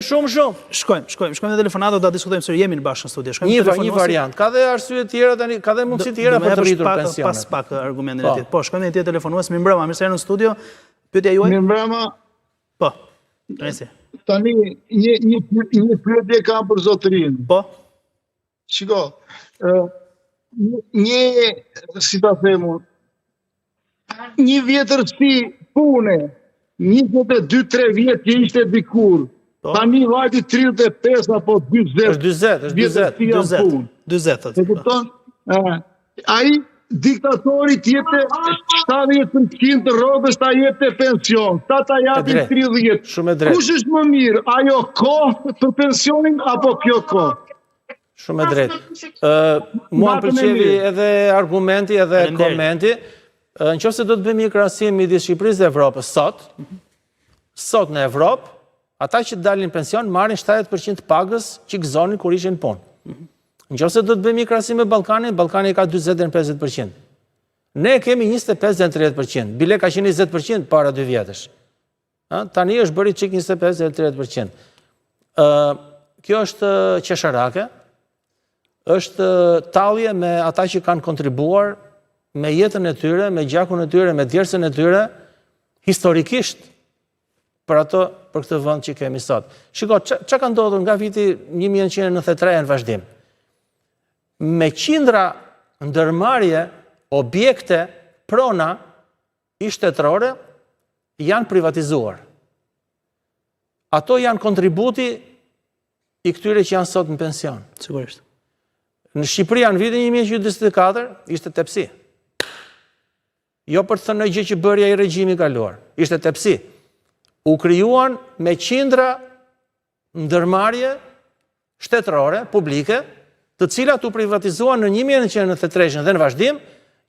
Shumë shumë. Shkojmë, shkojmë, shkojmë në telefonatë, do ta diskutojmë sërish jemi në bashkë në studio. Shkojmë në telefonatë. Një variant, ka dhe arsye të tjera tani, ka dhe mundësi të tjera për të rritur pensionet. Pas pak argumentin e po. tij. Po, shkojmë në tjetër telefonues. Mirëmbrëma, mirë se erdhët në studio. Pyetja juaj? Mirëmbrëma. Po. Tani Tani një një një pyetje kam për zotërinë. Po. Shiko, ë një si ta them unë, një vjetërsi pune, 22-3 vjet që ishte dikur, po. tani vajti 35 apo 40. Është 40, është 40, 40. 40 thotë. E kupton? Ë, ai diktatori të jepte 70% të rrogës ta jepte pension, ta ta japin 30. Shumë e drejtë. Kush është më mirë, ajo kohë për pensionin apo kjo kohë? Shumë e drejtë. Ë, mua më pëlqeu edhe argumenti edhe komenti. Në qoftë se do të bëjmë një krahasim midis Shqipërisë dhe Evropës sot, sot në Evropë, ata që dalin në pension marrin 70% të pagës që gëzonin kur ishin në punë. Në qoftë se do të bëjmë një krahasim me Ballkanin, Ballkani ka 40 deri në 50%. Ne kemi 25 deri në 30%. Bile ka qenë 20% para dy vjetësh. Ë, tani është bërë çik 25 deri 30%. Ë, kjo është qesharake. Është tallje me ata që kanë kontribuar me jetën e tyre, me gjakun e tyre, me djersën e tyre historikisht për ato për këtë vend që kemi sot. Shiko, ça ka ndodhur nga viti 1993 në vazhdim? Me qindra ndërmarrje, objekte, prona ish-shtetërore janë privatizuar. Ato janë kontributi i këtyre që janë sot në pension. Sigurisht. Në Shqipëri në vitin 1944 ishte tepsi. Jo për të thënë ndonjë gjë që bëri ai regjimi i kaluar. Ishte tepsi. U krijuan me qindra ndërmarrje shtetërore, publike, të cilat u privatizuan në 1993 dhe në vazhdim,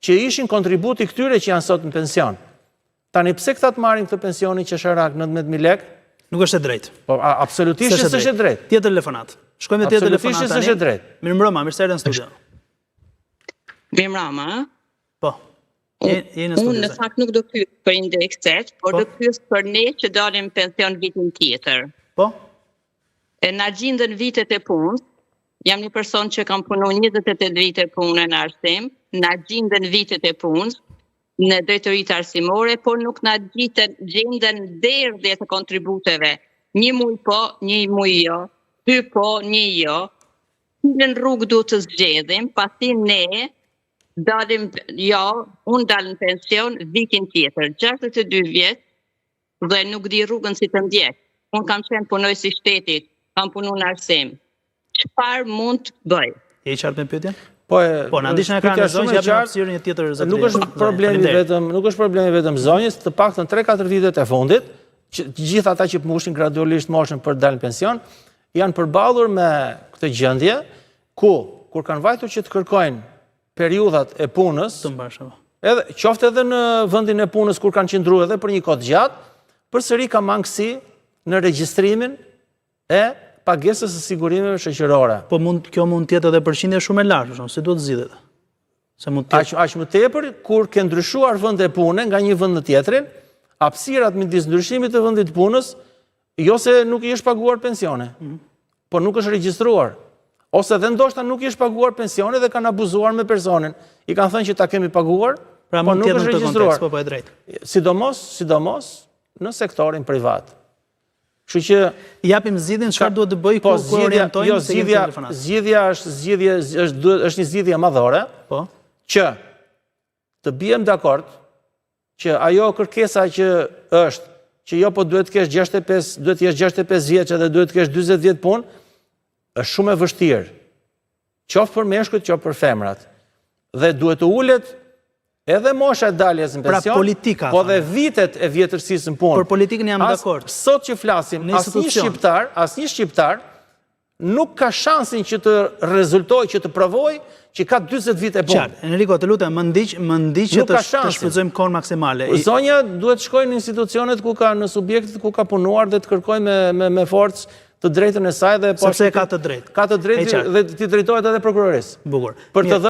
që ishin kontributi i këtyre që janë sot në pension. Tani pse këta të marrin këtë pensionin qesharak 19000 lekë? Nuk është e drejtë. Po absolutisht s'është e drejtë. Tjetër telefonatë. Shkojmë me tjetër telefonatë. Absolutisht s'është e drejtë. Mirëmbrëma, mirë se erdhët në studio. Mirëmbrëma. Po. Je në studio. Unë në fakt nuk do pyes për indekset, por po. do pyes për ne që dalim pension vitin tjetër. Po. E na gjinden vitet e punës. Jam një person që kam punu 28 vite punë në arsim, na gjinden vitet e punës në drejtoritë arsimore, por nuk na gjiten gjinden derdhjet e kontributeve. Një muj po, një muj jo, dy po, një jo. Cilën rrugë duhet të zgjedhim, pasi ne dalim, jo, unë dal në pension vitin tjetër, 62 vjet dhe nuk di rrugën si të ndjek. Unë kam qenë punonjës i shtetit, kam punu në arsim. Çfarë mund të bëj? Je i qartë me pyetjen? Po, po na ndiqni në ekran e zonjës, japim hapësirë një tjetër zotëri. Nuk është problemi vetëm, nuk është problemi vetëm zonjës, të paktën 3-4 vitet e fundit, që të gjithë ata që mbushin gradualisht moshën për të dalë në pension, janë përballur me këtë gjendje ku kur kanë vajtur që të kërkojnë periudhat e punës, të mbarshme. Edhe qoftë edhe në vendin e punës kur kanë qëndruar edhe për një kohë të gjatë, përsëri ka mangësi në regjistrimin e pagesës së sigurimeve shoqërore. Po mund kjo mund të jetë edhe përqindje shumë e lartë, shumë, si duhet të zgjidhet. Se mund të aq aq më tepër kur ke ndryshuar vende pune nga një vend në tjetrin, hapësirat midis ndryshimit të vendit të punës, jo se nuk i është paguar pensioni, mm -hmm. por nuk është regjistruar. Ose dhe ndoshta nuk i është paguar pensioni dhe kanë abuzuar me personin. I kanë thënë që ta kemi paguar, pra, por nuk është regjistruar. Po, po, e drejtë. Sidomos, sidomos në sektorin privat. Kështu që japim zgjidhjen çfarë duhet të bëj po, ku ku orientojmë jo, zgjidhja, zgjidhja është zgjidhje është duhet është një zgjidhje madhore. Po. Që të biem dakord që ajo kërkesa që është që jo po duhet të kesh 65, duhet të jesh 65 vjeç edhe duhet të kesh 40 vjet punë, është shumë e vështirë. Qoftë për meshkujt, qoftë për femrat. Dhe duhet të ulet edhe mosha e daljes në pra, pension, pra politika, po dhe vitet e vjetërsisë në punë. Për politikën jam dakord. Sot që flasim, asnjë shqiptar, asnjë shqiptar nuk ka shansin që të rezultojë, që të provojë që ka 40 vite punë. Qartë, Enrico, të lutem, më ndiq, më ndiq që të, të shfrytëzojmë kohën maksimale. Zonja duhet të shkojë në institucionet ku ka në subjektet ku ka punuar dhe të kërkojë me me me forcë të drejtën e saj dhe po sepse ka të drejtë. Ka të drejtë dhe t'i drejtohet edhe prokurorisë. Bukur. Për të dhënë.